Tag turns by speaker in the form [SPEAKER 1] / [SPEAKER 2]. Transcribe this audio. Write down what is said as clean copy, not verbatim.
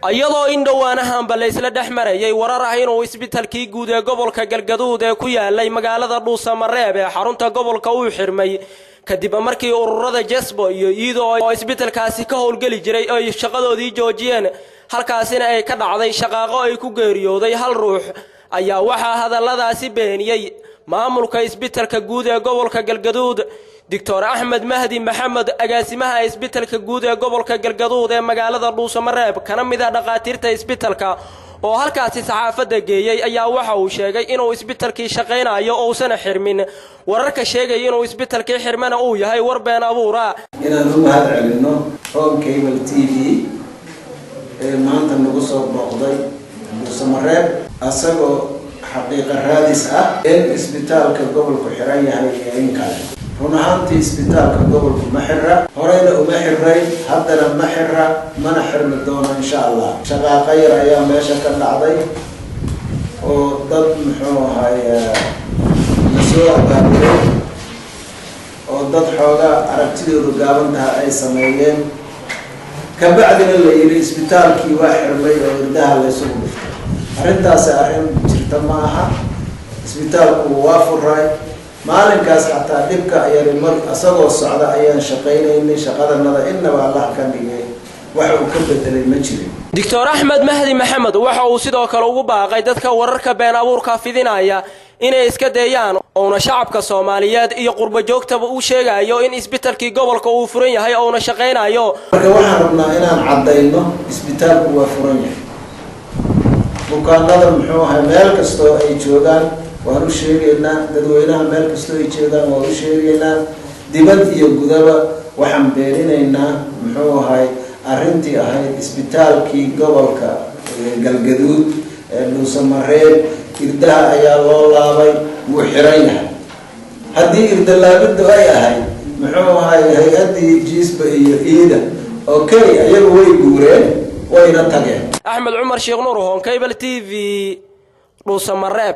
[SPEAKER 1] Iyadoo in dhowaanahanba la isla dhex marayay warar ah inuu isbitalkii guud ee gobolka Galgaduud ee ku yaalay magaalada Dhuusamareeb ee xarunta gobolka uu xirmay, kadib markii ururada Jesbo iyo Iido oo isbitalkaasi ka howlgeli jiray ay shaqadoodii joojiyeen, halkaasina ay ka dhacday shaqaaqo ay ku geeriyooday hal ruux, ayaa waxaa hadalladaasi beeniyey maamulka isbitalka guud ee gobolka Galgaduud. Doctor Axmed Mahdi Maxamed, agaasimaha isbitalka guud ee gobolka Galgaduud ee magaalada Dhuusamareeb, kana mid ah dhakhaatiirta isbitalka oo halkaasi saxaafadda geeyey, ayaa waxa uu sheegay inuu isbitalkii shaqaynayo ousan xirmin, wararka sheegaya inuu isbitalkii xirmana uu yahay war been abuura.
[SPEAKER 2] Inaan u mahad celinno Home Cable TV ee maanta nagu soo booqday Dhuusamareeb, asagoo xaqiiqa raadis ah in isbitaalka gobolku xiran yahay iyo in kale. Run ahaantii, isbitaalka gobolku ma xira, horeyna uma xirayn, haddana ma xira, mana xirmi doono, insha Allah. Shaqaaqo yar ayaa meesha ka dhacday oo dad, muxuu ahay, la soo abaabulay oo dad xoogaa aragtidoodu gaaban tahay ay sameeyeen, kabacdina la yidhi isbitaalkii waa xirmay oo irdaha laysugu dhiftay. Arrintaasi arrin jirta ma aha. Isbitaalku waa furay maalinkaas, xataa dhibka ayani mar isagoo socda ayaan shaqaynaynay shaqadanada, innaba Allah ka dhigay wax uu ka bedelay ma jirin.
[SPEAKER 1] Doctor Axmed Mahdi Maxamed waxa uu sidoo kale ugu baaqay dadka wararka been abuurka fidinaya inay iska deeyaan, ouna shacabka Soomaaliyeed iyo qurbo joogtaba uu sheegayo in isbitalkii gobolka uu furan yahay ouna shaqaynayo.
[SPEAKER 2] Marka waxaan rabnaa inaan caddayno, isbitaalku waa furan yahay. Bukaanada, muxuu ahay, meel kastoo ay joogaan waan u sheegaynaa, dadweynaha meel kastoo ay joogaan waan u sheegaynaa, dibad iyo gudaba. Waxaan beeninaynaa, muxuu ahay, arrintii ahayd isbitaalkii gobolka Galgaduud ee Dhuusamareeb irdaha ayaa loo laabay, wuu xiran yahay. Haddii irdalaabiddu ay ahayd, muxuu ahay, hay-addii Jiisba iyo Iida, okay, ayagu way guureen, wayna tageen.
[SPEAKER 1] Axmed Cumar Sheekh Nuur, Home Cable TV, Dhuusamareeb.